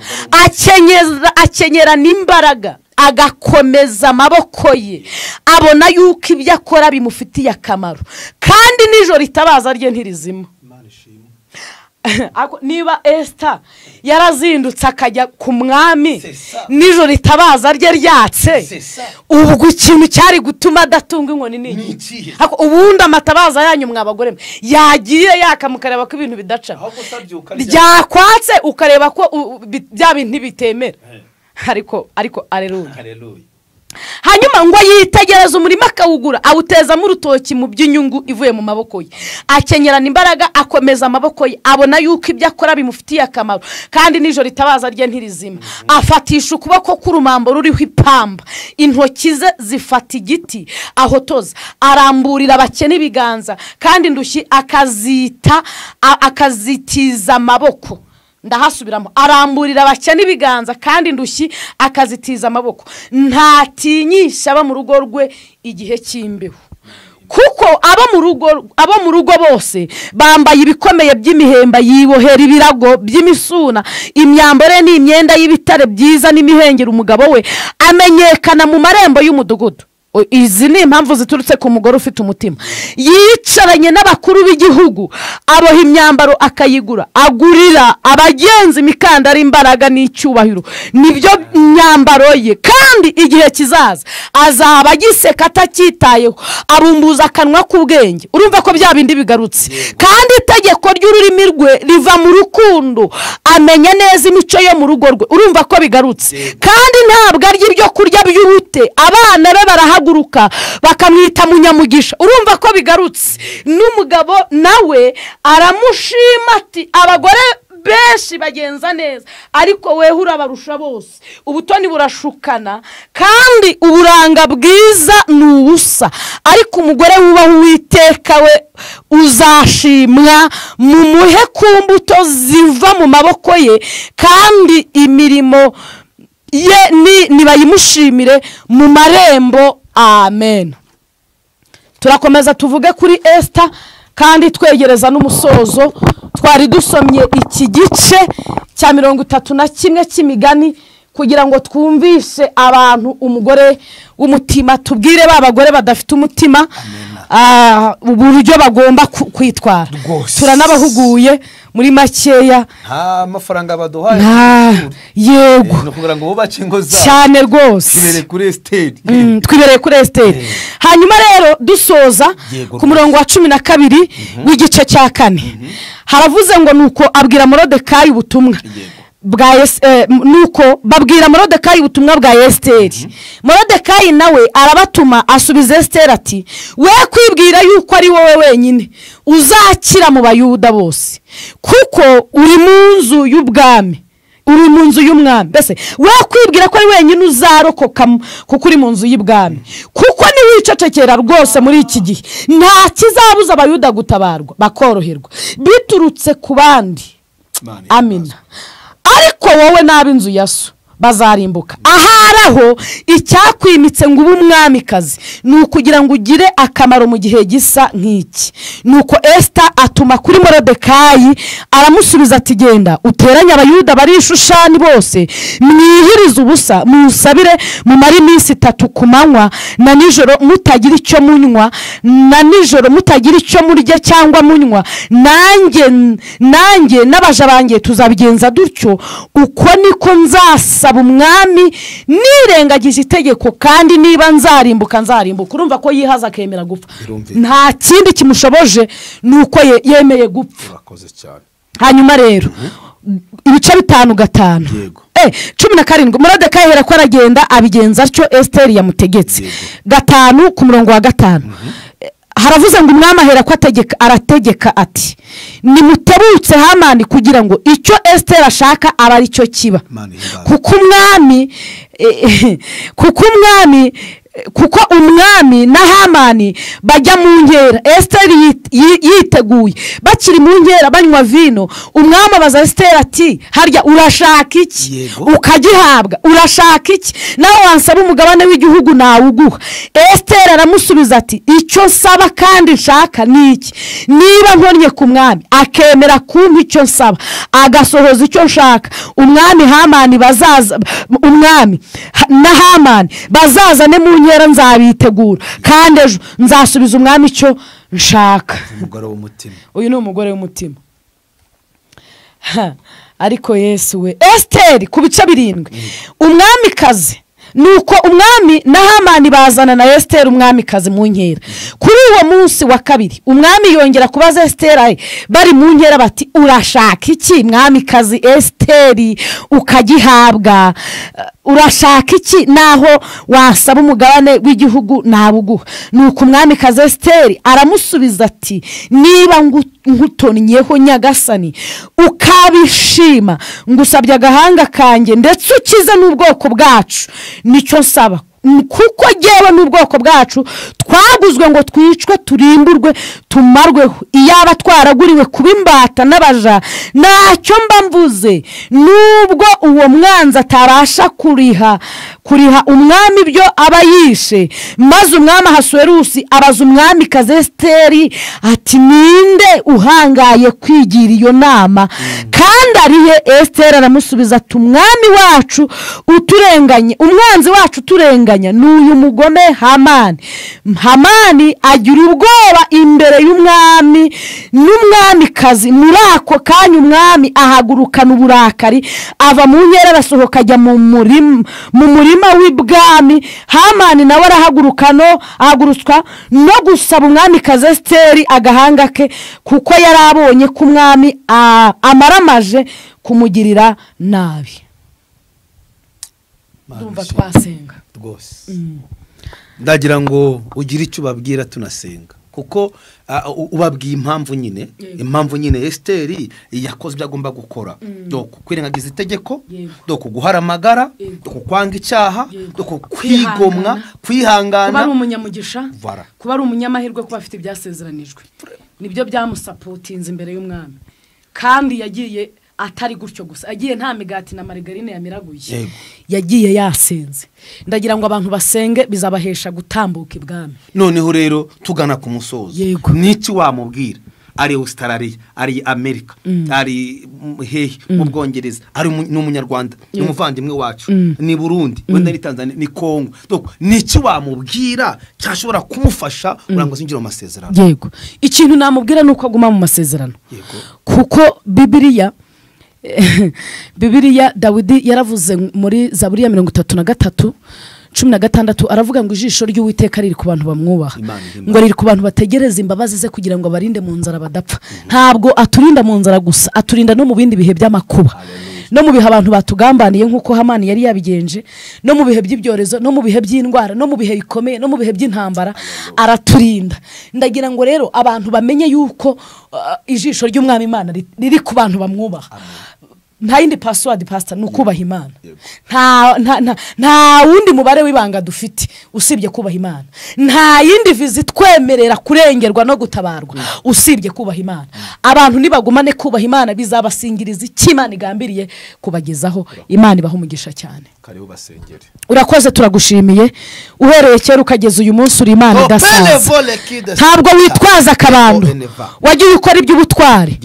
Akenyerana imbaraga, agakomeza amaboko ye. Abona yuko ibyo akora bimufitiye akamaro, kandi nijoro itabaza rye ntirizima. Imana ishimwe. Niba Esita yarazindutse akajya ku mwami C'est ça. nijoro itabaza rye ryatse, C'est ça. ubwo ikintu cyari gutuma adatunga inkoni ni Ni iki? ikihe? Ako ubundi amatabaza yanyu mwa bagore mwe yagiye yaka mukareba ko ibintu bidaca. Ahubwo utabyuka ryari? Ryakwatse ukareba ko bya bintu bitemera. Ariko aleluya! Haleluya. Hanyuma ngo yitegereze umurima akawugura, awutezamo urutoki mu by'inyungu ivuye mu maboko ye. Akenyerana imbaraga, akomeza amaboko ye. Abona yuko ibyo akora bimufitiye akamaro, kandi nijoro itabaza rye ntirizima. Afatisha ukuboko k'urumambo ruriho ipamba, intoki ze zifata igiti ahotoza. Aramburira abakene ibiganza, kandi indushyi akazitiza amaboko. Ndahasubiramo: aramburira abakene ibiganza, kandi indushyi akazitiza amaboko. Ntatinyisha abo mu rugo rwe igihe cy'imbeho, kuko abo mu rugo bose bambaye ibikomeye by'imihemba. Yibohera ibirago by'imisuna. Imyambaro ye ni imyenda y'ibitare byiza n'imihengeri. Umugabo we amenyekana mu marembo y'umudugudu. Izi ni impamvu ziturutse ku mugore ufite umutima. Yicaranye n'abakuru b'igihugu, aboha imyambaro akayigura, agurira abagenzi imikandara, imbaraga n'icyubahiro, nibyo myambaro ye. Kandi igihe kizaza azaba agiseka atacyitayeho, abumbuza akanwa k'ubwenge. Urumva ko bya bindi bigarutse. Kandi itegeko ry'ururimi rwe riva mu rukundo, amenya neza imico yo mu rugo rwe. Urumva ko bigarutse. Kandi ntabwo arya ibyo kurya by'urute, abana be barahaguruka bakamwita munyamugisha. Urumva ko bigarutse. N'umugabo nawe aramushima ati abagore benshi bagenza neza, ariko weho urabarusha bose. Ubutoni burashukana kandi uburanga bwiza ni ubusa, ariko umugore wubaha Uwiteka we uzashimwa. Mumuhe ku mbuto ziva mu maboko ye, kandi imirimo ye nibayimushimire mu marembo. Amen. Turakomeza tuvuge kuri Esther kandi twegereza n'umusozo. Twari dusomye iki gice cya 31 cy'imigani kugira ngo twumvise abantu umugore w'umutima, tubwire ba bagore badafite umutima uburyo bagomba kwitwara. Turanabahuguye muri makeya, nta mafaranga baduhaye, yego, kugira ngo bubace ingo zabo cyane rwose. Twibereye kuri Esther, twibereye kuri Esther. Hanyuma rero dusoza ku murongo wa 12 w'igice cya 4, haravuze ngo nuko abwira Morodekayi ubutumwa bwa nuko babwira Morodekayi ubutumwa bwa Esteri. Morodekayi nawe arabatuma asubiza Esteri ati we kwibwira yuko ari wowe wenyine uzakira mu Bayuda bose, kuko uri mu nzu y'ubwami, uri mu nzu y'umwami. Mbese we kwibwira ko ari wenyine uzarokoka kuko uri mu nzu y'ubwami, kuko niwicecekera rwose muri iki gihe nta kizabuza Abayuda gutabarwa bakoroherwa biturutse ku bandi. Amina. Ariko wowe n'ab'inzu ya so bazarimbuka. Ahari aho icyakwimitse ngo ube umwamikazi ni ukugira ngo ugire akamaro mu gihe gisa nk'iki. Nuko Esther atuma kuri Morodekayi aramusubiza ati genda uteranye Abayuda bari i Shushani bose, mwihirize ubusa, musabire mumare iminsi 3 ku manywa na nijoro mutagira icyo munywa, na nijoro mutagira icyo murya cyangwa munywa. Nanjye n'abaja banjye tuzabigenza dutyo, uko niko nzasaba umwami nirengagije itegeko, kandi niba nzarimbuka nzarimbuka. Urumva ko yihaza akemera gupfa, nta kindi kimushoboje nuko yemeye gupfa. Hanyuma rero ibice 5:5 17, Morodekayi ahera ko aragenda abigenza atyo Esther yamutegetse. 5 ku murongo wa 5 haravuze ngo umwami ahera ko arategeka ati nimutebutse Hamani kugira ngo icyo Esther ashaka aba ari cyo kiba, kuko umwami na Hamani bajya mu nkera. Esther yiteguye, bakiri mu nkera banywa vino, umwami abaza Esther ati harya urashaka iki ukagihabwa? Urashaka iki? Nawe wansaba umugabane w'igihugu nawuguha. Esther aramusubiza ati icyo nsaba kandi nshaka ni iki, niba nkonnye ku mwami akemera kumpa icyo nsaba agasohoza icyo nshaka, umwami Hamani bazaza, umwami na Hamani bazazane mu nkera nzabitegura, kandi ejo nzasubiza umwami icyo nshaka. Umugore w'umutima. Uyu ni umugore w'umutima. Ariko Yesu we. Esther ku bice 7, umwamikazi. Nuko umwami na Hamani bazana na Esther umwamikazi mu nkera. Kuri uwo munsi wa kabiri umwami yongera kubaza Esther bari mu nkera bati urashaka iki mwamikazi Esther ukagihabwa? Urashaka iki naho wasaba umugabane w'igihugu nabuguha? Nuko umwamikazi Esther aramusubiza ati niba nkutonnyeho nyagasani ukabishima, ngusabye agahanga kanjye ndetse ukize n'ubwoko bwacu, nicyo nsaba, kuko jyewe n'ubwoko bwacu twaguzwe ngo twicwe turimburwe tumarweho. Iyaba twaraguriwe kuba imbata n'abaja ntacyo mba mvuze, nubwo uwo mwanzi atabasha kuriha umwami ibyo aba yishe. Maze umwami Ahasuwerusi abaza umwamikazi Esiteri ati ninde uhangaye kwigira iyo nama kandi arihe? Esiteri aramusubiza ati umwami wacu uturenganye, umwanzi wacu uturenganye kundenganya ni uyu mugome Hamani. Hamani agira ubwoba imbere y'umwami n'umwamikazi. Muri ako kanya umwami ahagurukana uburakari, ava mu nkera arasohoka ajya mu murima w'ibwami. Hamani nawe ahagurutswa no gusaba umwamikazi Esiteri agahanga ke, kuko yari abonye ko umwami amaramaje kumugirira nabi. Ndumva twasenga rwose. Ndagira ngo ugire icyo ubabwira tunasenga, kuko ubabwiye impamvu nyine, impamvu nyine Esiteri yakoze ibyo agomba gukora. Doko kwirengagiza itegeko, doko guhara amagara, doko kwanga icyaha, doko kwigomwa, kwihangana, kuba ari umunyamugisha, kuba ari umunyamahirwe, kuba afite ibyasezeranijwe. Nibyo byamusapotinze imbere y'umwami. Kandi yagiye atari gutyo gusa, agiye nta migati na marigarine yamiraguye, yagiye yasenze. Ndagira ngo abantu basenge, bizabahesha gutambuka ibwami. Noneho rero tugana ku musozo, niki wamubwira? Ari Australia, ari Amerika, ari hehe mu Bwongereza, ari n'umunyarwanda, n'umuvandimwe wacu, ni Burundi, wenda ni Tanzania, ni Kongo. Donc niki wamubwira cyashobora kumufasha kugira ngo zinjire mu masezerano? Yego, ikintu namubwira nuko aguma mu masezerano. Kuko Bibiliya Dawidi yaravuze muri Zaburi ya 33:16 aravuga ngo ijisho ry'Uwiteka riri ku bantu bamwubaha, ngo riri ku bantu bategereza imbabazi ze kugira ngo abarinde mu nzara badapfa. Ntabwo aturinda mu nzara gusa, aturinda no mu bindi bihe by'amakuba, no mu bihe abantu batugambaniye nk'uko Hamani yari yabigenje, no mu bihe by'ibyorezo, no mu bihe by'indwara, no mu bihe bikomeye, no mu bihe by'intambara, araturinda. Ndagira ngo rero abantu bamenye yuko ijisho ry'Umwami Imana riri ku bantu bamwubaha. Nta yindi password pastor, ni ukubaha Imana. Nta wundi mubare w'ibanga dufite usibye kubaha Imana. Nta yindi vizi twemerera kurengerwa no gutabarwa usibye kubaha Imana. Abantu nibagumane kubaha Imana, bizabasingiriza icyo Imana igambiriye kubagezaho. Imana ibaha umugisha cyane. Karibu basengere. Urakoze, turagushimiye. Uhereye kera ukageza uyu munsi uri Imana idasanzwe. Ntabwo witwaza akabando, wagiye ukora iby'ubutwari.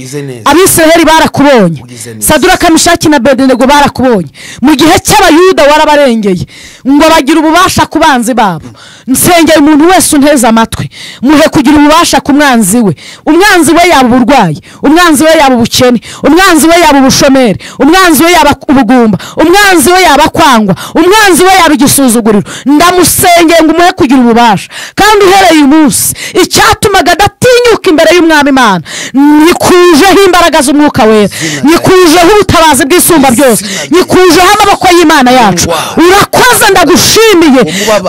Abisiraheli barakubonye, Saduraka, Meshaki na Abedenego barakubonye. Mu gihe cy'Abayuda warabarengeye ngo bagira ububasha ku banzi babo. Nsengera umuntu wese unteze amatwi, muhe kugira ububasha ku mwanzi we. Umwanzi we yaba uburwayi, umwanzi we yaba ubukene, umwanzi we yaba ubushomeri, umwanzi we yaba ubugumba, umwanzi we yaba kwangwa, umwanzi we yaba igisuzuguriro. Ndamusengeye ngo umuhe kugira ububasha. Kandi uhereye uyu munsi, icyatumaga adatinyuka imbere y'Umwami Imana, nikujeho imbaraga z'Umwuka Wera, nikujeho ubutabazi bw'isumba byose, nikujeho amaboko y'Imana yacu. Urakoze, ndagushimiye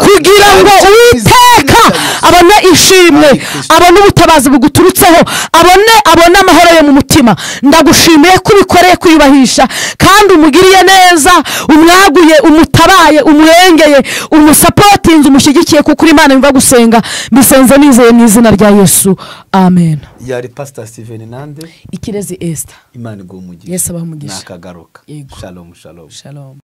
kugira ngo Uwiteka abone ishimwe, abone ubutabazi buguturutseho, abone amahoro yo mu mutima. Ndagushimiye ko ubikoreye kwiyubahisha, kandi umugiriye neza, umwaguye, umutabaye, umurengeye, umusapotinze, umushyigikiye, kuko uri Imana yumva gusenga. Mbisenze nizeye mu izina rya Yesu, amen. Yari Pastor Steven Nande, Ikirezi Esther. Imana iguhe umugisha. Yesu abahe umugisha. Nakagaruka. Shalom, shalom. Shalom.